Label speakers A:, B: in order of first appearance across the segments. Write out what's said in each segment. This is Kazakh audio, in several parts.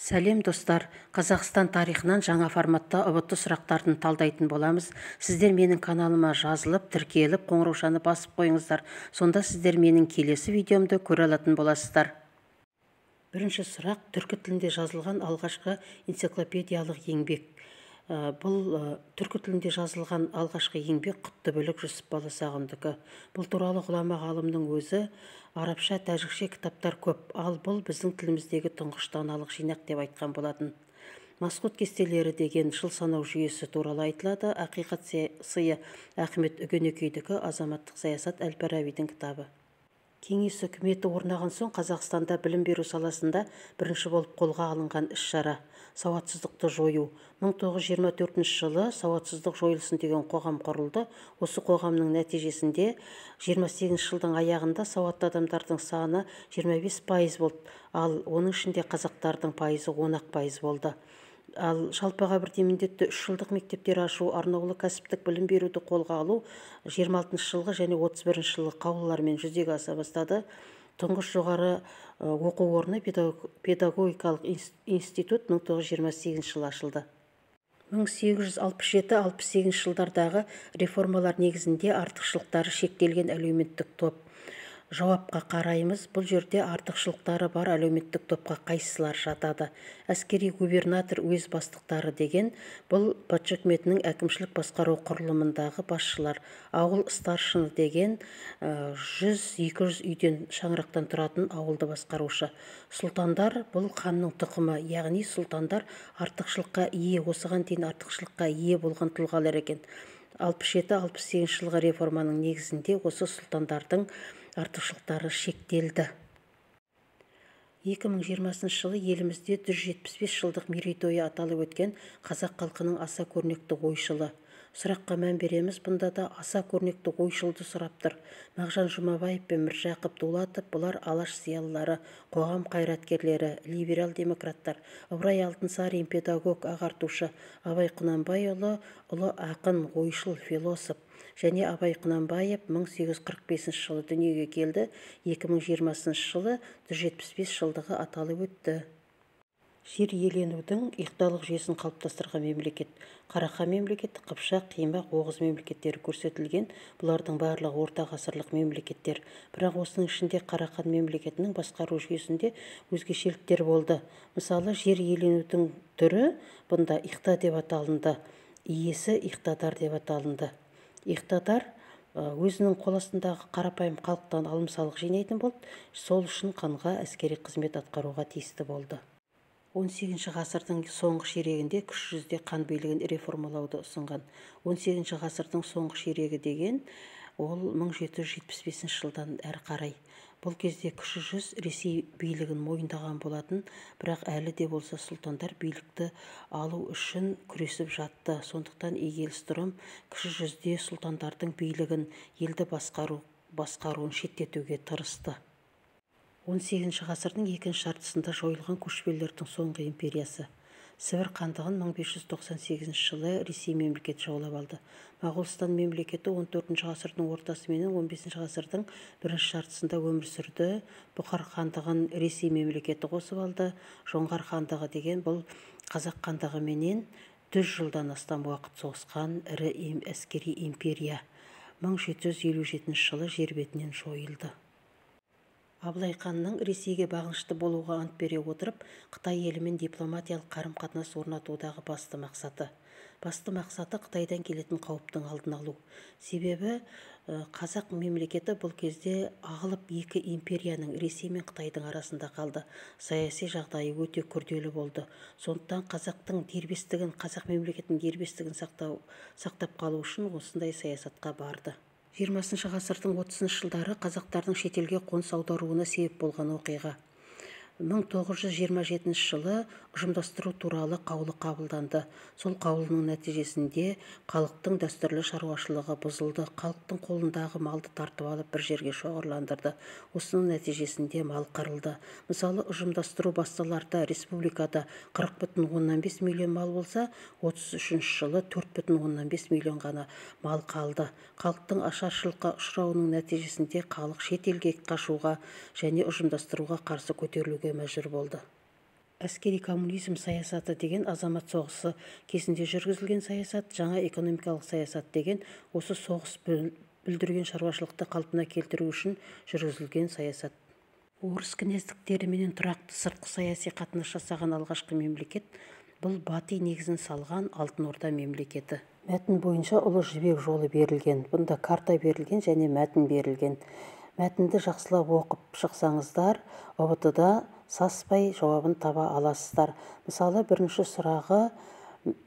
A: Сәлем, достар! Қазақстан тарихынан жаңа форматта ҰБТ сұрақтарын талдайтын боламыз. Сіздер менің каналыма жазылып, тіркеліп, қоңыраушаны басып қойыңыздар. Сонда сіздер менің келесі видеомды көре алатын боласыздар. Бірінші сұрақ: түркі тілінде жазылған алғашқы энциклопедиялық еңбек. Бұл түркі тілінде жазылған алғашқы еңбек Құтты Білік Жүсіп Баласағұндікі. Бұл туралы ғұлама ғалымның өзі «Арабша, тәжікше кітаптар көп, ал бұл біздің тіліміздегі тұңғыш даналық жинақ» деп айтқан болатын. Масқұт кестелері деген жыл санау жүйесі туралы айтылады. Ақиқат сыйы Ахмет Үгенекейдікі, Азаматтық саясат Әл-Фарабидің кітабы. Кеңес үкіметі орнаған соң Қазақстанда білім беру саласында бірінші болып қолға алынған іс-шара: сауатсыздықты жою. 1924 жылы «Сауатсыздық жойылсын» деген қоғам құрылды. Осы қоғамның нәтижесінде 28 жылдың аяғында сауатты адамдардың саны 25% болды, ал оның ішінде қазақтардың пайызы 10-ақ пайыз болды. Ал жалпыға бірдей міндетті 3 жылдық мектептер ашу, арнаулы кәсіптік білім беруді қолға алу 26 жылғы және 31 жылғы қаулылармен жүзеге аса бастады. Тұңғыш жоғары оқу орны, педагогикалық институт, 1928 жылы ашылды. 1867-68 жылдардағы реформалар негізінде артықшылықтары шектелген әлеуметтік топ. Жауапқа қараймыз. Бұл жерде артықшылықтары бар әлеуметтік топқа қайсылар жатады? Әскери губернатор, уезд бастықтары деген бұл патша үкіметінің әкімшілік басқару құрылымындағы басшылар. Ауыл старшыны деген 100-200 үйден, шаңырақтан тұратын ауылды басқарушы. Сұлтандар бұл ханның тұқымы, яғни сұлтандар артықшылыққа ие, осыған дейін артықшылыққа ие болған тұлғалар екен. 67-68 жылғы реформаның негізінде осы сұлтандардың артықшылықтары шектелді. 2020 жылы елімізде 175 жылдық мерейтойы аталып өткен қазақ халқының аса көрнекті ойшылы. Сұраққа мән береміз. Бұнда да аса көрнекті ойшылды сұрап тұр. Мағжан Жұмабаев пен Міржақып Дулатов, бұлар Алаш зиялылары, қоғам қайраткерлері, либерал демократтар. Ыбырай Алтынсарин педагог, ағартушы. Абай Құнанбайұлы ұлы ақын, ойшыл, философ. Және Абай Құнанбаев 1845 жылы дүниеге келді. 2020 жылы 175 жылдығы аталып өтті. Жер иеленудің иқталық жүйесін қалыптастырған мемлекет: Қарахан мемлекеті, Қыпшақ, Қимақ, Оғыз мемлекеттері көрсетілген. Бұлардың барлығы орта ғасырлық мемлекеттер. Бірақ осының ішінде Қарахан мемлекетінің басқару жүйесінде өзгешеліктер болды. Мысалы, жер иеленудің түрі бұнда иқта деп аталынды, иесі иқтадар деп аталынды. Иқтадар өзінің қол астындағы қарапайым халықтан алым салық жинайтын болды, сол үшін ханға әскери қызмет атқаруға тиісті болды. 18 ғасырдың соңғы ширегінде Кіші жүзде хан билігін реформалауды ұсынған. 18 ғасырдың соңғы ширегі деген ол 1775 жылдан әрі қарай. Бұл кезде Кіші жүз Ресей билігін мойындаған болатын, бірақ әлі де болса сұлтандар билікті алу үшін күресіп жатты. Сондықтан Игельстром Кіші жүзде сұлтандардың билігін, елді басқаруын шеттетуге тырысты. 18 ғасырдың екінші жартысында жойылған көшпелілердің соңғы империясы. Сібір хандығын 1598 жылы Ресей мемлекеті жаулап алды. Моғолстан мемлекеті 14 ғасырдың ортасы менен 15 ғасырдың бірінші жартысында өмір сүрді. Бұхар хандығын Ресей мемлекеті қосып алды. Жоңғар хандығы деген бұл Қазақ хандығыменен 100 жылдан астам уақыт соғысқан ірі әскери империя 1757 жылы жер бетінен жойылды. Абылай ханның Ресейге бағынышты болуға ант бере отырып, Қытай елімен дипломатиялық қарым-қатынас орнатудағы басты мақсаты. Басты мақсаты Қытайдан келетін қауіптің алдын алу. Себебі қазақ мемлекеті бұл кезде алып екі империяның, Ресей мен Қытайдың арасында қалды. Саяси жағдайы өте күрделі болды. Сондықтан қазақтың дербестігін, қазақ мемлекетінің дербестігін сақтап қалу үшін осындай саясатқа барды. 20 ғасырдың 30 жылдары қазақтардың шетелге қоныс аударуына себеп болған оқиға: 1927 жылы ұжымдастыру туралы қаулы қабылданды. Сол қаулының нәтижесінде халықтың дәстүрлі шаруашылығы бұзылды, халықтың қолындағы малды тартып алып, бір жерге шоғырландырды. Осының нәтижесінде мал қырылды. Мысалы, ұжымдастыру басталарда республикада 40,5 миллион мал болса, 33 жылы 4,5 миллион ғана мал қалды. Халықтың ашаршылыққа ұшырауының нәтижесінде халық шет елге қашуға және ұжымдастыруға қарсы көтерілуге мәжбүр болды. Әскери коммунизм саясаты деген азамат соғысы кезінде жүргізілген саясат, жаңа экономикалық саясат деген осы соғыс бүлдірген шаруашылықты қалпына келтіру үшін жүргізілген саясат. Орыс князьдіктеріменен тұрақты сыртқы саяси қатынас жасаған алғашқы мемлекет бұл Бати негізін салған Алтын Орда мемлекеті. Мәтін бойынша Ұлы Жібек жолы берілген. Бұнда карта берілген және мәтін берілген. Мәтінді жақсылап оқып шықсаңыздар, ҰБТ-да саспай жауабын таба аласыздар. Мысалы, бірінші сұрағы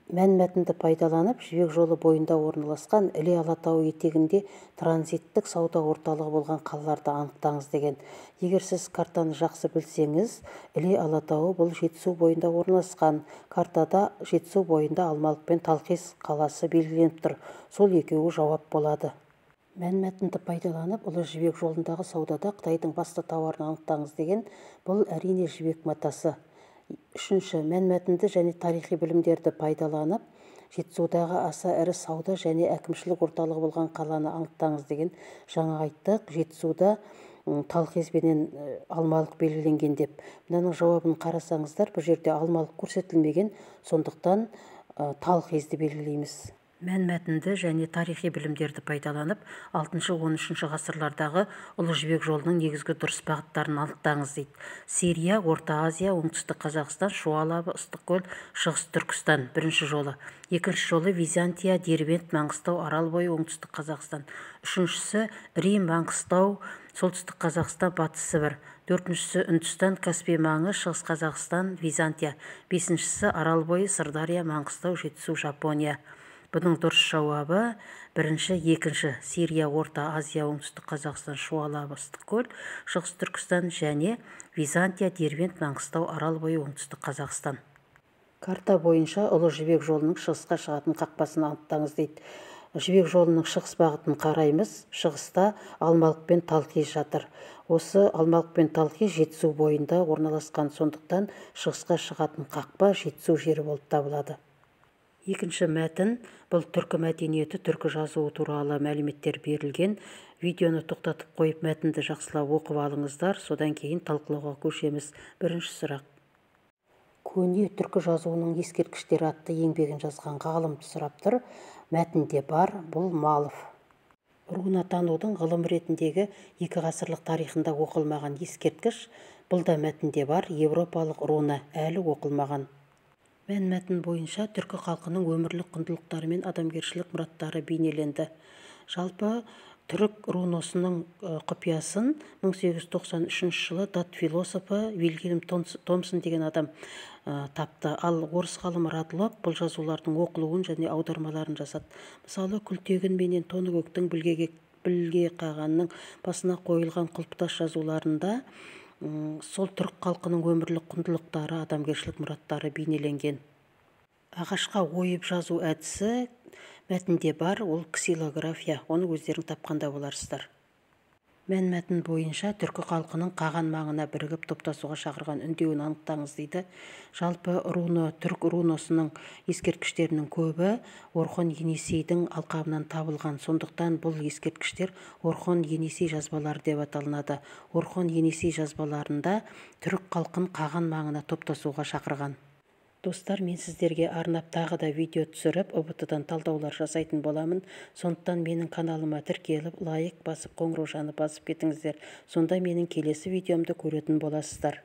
A: мәнмәтінді пайдаланып, Жібек жолы бойында орналасқан Іле Алатауы етегінде транзиттік сауда орталығы болған қалаларды анықтаңыз деген. Егер сіз картаны жақсы білсеңіз, Іле Алатауы бұл Жетісу бойында орналасқан. Картада Жетісу бойында Алмалық пен Талхиз қаласы белгіленіп тұр. Сол екеуі жауап болады. Мәнмәтінді пайдаланып, Ұлы Жібек жолындағы саудада Қытайдың басты тауарын анықтаңыз деген, бұл әрине жібек матасы. Үшінші, мәнмәтінді және тарихи білімдерді пайдаланып, Жетісудағы аса ірі сауда және әкімшілік орталығы болған қаланы анықтаңыз деген. Жаңа айттық, Жетісуда Талхиз бенен Алмалық белгіленген деп. Мынаның жауабын қарасаңыздар, бұл жерде Алмалық көрсетілмеген, сондықтан Талхизді белгілейміз. Мәнмәтінді және тарихи білімдерді пайдаланып, 6-13 ғасырлардағы Ұлы Жібек жолының негізгі дұрыс бағыттарын анықтаңыз дейді. Сирия, Орта Азия, Оңтүстік Қазақстан, Шу алабы, Ыстықкөл, Шығыс Түркістан бірінші жолы. Екінші жолы Византия, Дербент, Маңғыстау, Арал бойы, Оңтүстік Қазақстан. Үшіншісі Рим, Маңғыстау, Солтүстік Қазақстан, Батыс Сібір. Төртіншісі Үндістан, Каспий маңы, Шығыс Қазақстан, Византия. Бесіншісі Арал бойы, Сырдария, Маңғыстау, Жетісу, Жапония. Бұның дұрыс жауабы бірінші, екінші, Сирия, Орта Азия, Оңтүстік Қазақстан, Шу алабы, Ыстықкөл, Шығыс Түркістан және Византия, Дербент, Маңғыстау, Арал бойы, Оңтүстік Қазақстан. Карта бойынша Ұлы Жібек жолының шығысқа шығатын қақпасын анықтаңыз дейді. Жібек жолының шығыс бағытын қараймыз. Шығыста Алмалық пен Талхиз жатыр. Осы Алмалық пен Талхиз Жетісу бойында орналасқан, сондықтан шығысқа шығатын қақпа Жетісу жері болып табылады. Екінші мәтін, бұл түркі мәдениеті, түркі жазуы туралы мәліметтер берілген. Видеоны тоқтатып қойып, мәтінді жақсылап оқып алыңыздар, содан кейін талқылауға көшеміз. Бірінші сұрақ. Көне түркі жазуының ескерткіштері атты еңбегін жазған ғалымды сұрап тұр. Мәтінде бар, бұл Малов. Руна танудың ғылым ретіндегі 2 ғасырлық тарихында оқылмаған ескерткіш, бұл да мәтінде бар, европалық руна әлі оқылмаған. Мәнмәтін бойынша түркі халқының өмірлік құндылықтары мен адамгершілік мұраттары бейнеленді. Жалпы түрік руносының құпиясын 1893 жылы дат философы Вильгельм Томсон деген адам тапты. Ал орыс ғалымы Радлов бұл жазулардың оқылуын және аудармаларын жасады. Мысалы, Күлтегін менен Тоныкөктің Білге қағанның басына қойылған құлпытас жазуларында сол түрік халқының өмірлік құндылықтары, адамгершілік мұраттары бейнеленген. Ағашқа ойып жазу әдісі мәтінде бар, ол ксилография, оны өздерің тапқанда боларсыздар. Мәнмәтін бойынша түркі халқының қаған маңына бірігіп топтасуға шақырған үндеуін анықтаңыз дейді. Жалпы руно, түрік руносының ескерткіштерінің көбі Орхон Енисейдің алқабынан табылған. Сондықтан бұл ескерткіштер Орхон Енисей жазбалары деп аталынады. Орхон Енисей жазбаларында түрік халқын қаған маңына топтасуға шақырған. Достар, мен сіздерге арнап тағы да видео түсіріп, ҰБТ-дан талдаулар жасайтын боламын. Сондықтан менің каналыма тіркеліп, лайк басып, қоңыраушаны басып кетіңіздер. Сонда менің келесі видеомды көретін боласыздар.